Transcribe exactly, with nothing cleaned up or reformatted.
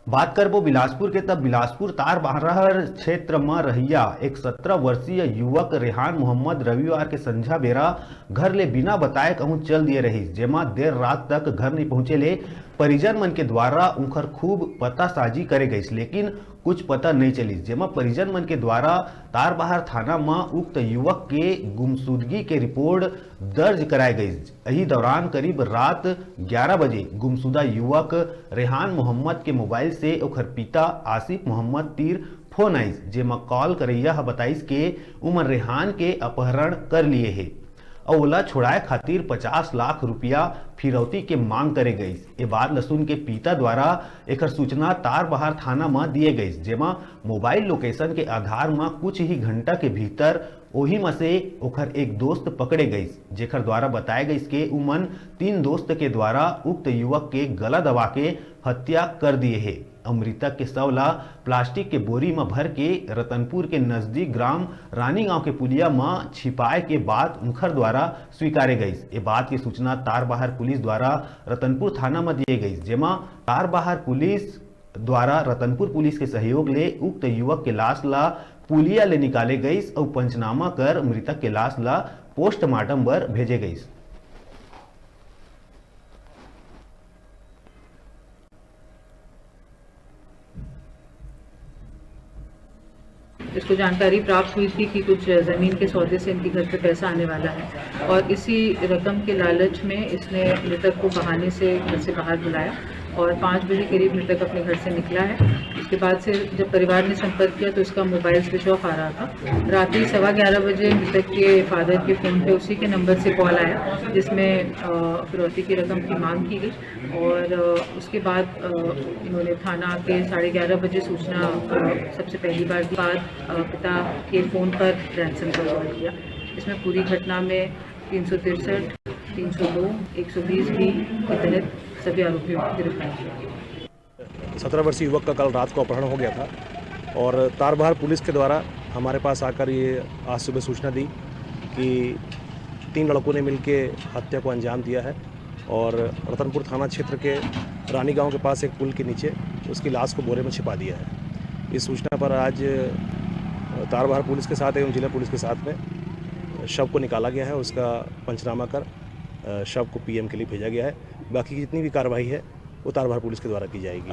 बात करबो बिलासपुर के, तब बिलासपुर तारबहार क्षेत्र म रहइया एक सत्रह वर्षीय युवक रेहान मोहम्मद रविवार के संझा बेरा घर ले बिना बताए कहूं चल दिए रहिस, जेमा देर रात तक घर नहीं पहुंचे ले परिजन मन के द्वारा उंखर खूब पतासाजी करे गइस, लेकिन कुछ पता नहीं चलिस, जेमा परिजन मन के द्वारा तारबहार थाना म उक्त युवक के गुमशुदगी के रिपोर्ट दर्ज कराए गइस। यही दौरान करीब रात ग्यारह बजे गुमशुदा युवक रेहान मोहम्मद के मोबाइल से ओखर पिता आसिफ मोहम्मद तीर फोन आइस, जेमा कॉल करइया ह बताइस के उमन रेहान के अपहरण कर लिए हे अउ ओला छुड़ाए खातिर पचास लाख रुपया फिरौती के मांग करे गइस। ए बात ल सुन के पिता द्वारा एखर सूचना तारबहार थाना म दिए गइस, जेमा मोबाइल लोकेशन के आधार म कुछ ही घंटा के भीतर ओही म से ओखर एक दोस्त पकड़े गइस, जेखर द्वारा बताए गइस के उमन तीन दोस्त के द्वारा उक्त युवक के गला दबा के हत्या कर दिए हे। अउ मृतक के शव ला प्लास्टिक के बोरी म भर के रतनपुर के नजदीक ग्राम रानी गांव के पुलिया म छिपाए के बात उनखर द्वारा स्वीकारे गइस। ए बात के सूचना तारबहार पुलिस द्वारा रतनपुर थाना म दिए गइस, जेमा तारबहार पुलिस द्वारा रतनपुर पुलिस के सहयोग ले उक्त युवक के लाश ला पुलिया ले निकाले गइस अउ पंचनामा कर मृतक के लाश ला पोस्टमार्टम बर भेजे गइस। इसको जानकारी प्राप्त हुई थी कि कुछ ज़मीन के सौदे से इनके घर पे पैसा आने वाला है और इसी रकम के लालच में इसने मृतक को बहाने से घर से बाहर बुलाया और पाँच बजे करीब मृतक अपने घर से निकला है। उसके बाद से जब परिवार ने संपर्क किया तो इसका मोबाइल स्विच ऑफ आ रहा था। रात ही सवा ग्यारह बजे मृतक के फादर के फ़ोन पे उसी के नंबर से कॉल आया, जिसमें अ, फिरौती की रकम की मांग की गई और अ, उसके बाद अ, इन्होंने थाना आके साढ़े ग्यारह बजे सूचना अ, सबसे पहली बार दी। बाद अ, पिता के फ़ोन पर रैंसम का कॉल किया। इसमें पूरी घटना में तीन सौ तिरसठ, तीन सौ दो, एक सौ बीस बी के तहत सभी आरोपियों को गिरफ्तार किया। सत्रह वर्षीय युवक का कल रात को अपहरण हो गया था और तारबहार पुलिस के द्वारा हमारे पास आकर ये आज सुबह सूचना दी कि तीन लड़कों ने मिलकर हत्या को अंजाम दिया है और रतनपुर थाना क्षेत्र के रानी गांव के पास एक पुल के नीचे उसकी लाश को बोरे में छिपा दिया है। इस सूचना पर आज तारबहार पुलिस के साथ एवं जिला पुलिस के साथ में शव को निकाला गया है। उसका पंचनामा कर शव को पीएम के लिए भेजा गया है। बाकी की जितनी भी कार्रवाई है वो तारबहार पुलिस के द्वारा की जाएगी।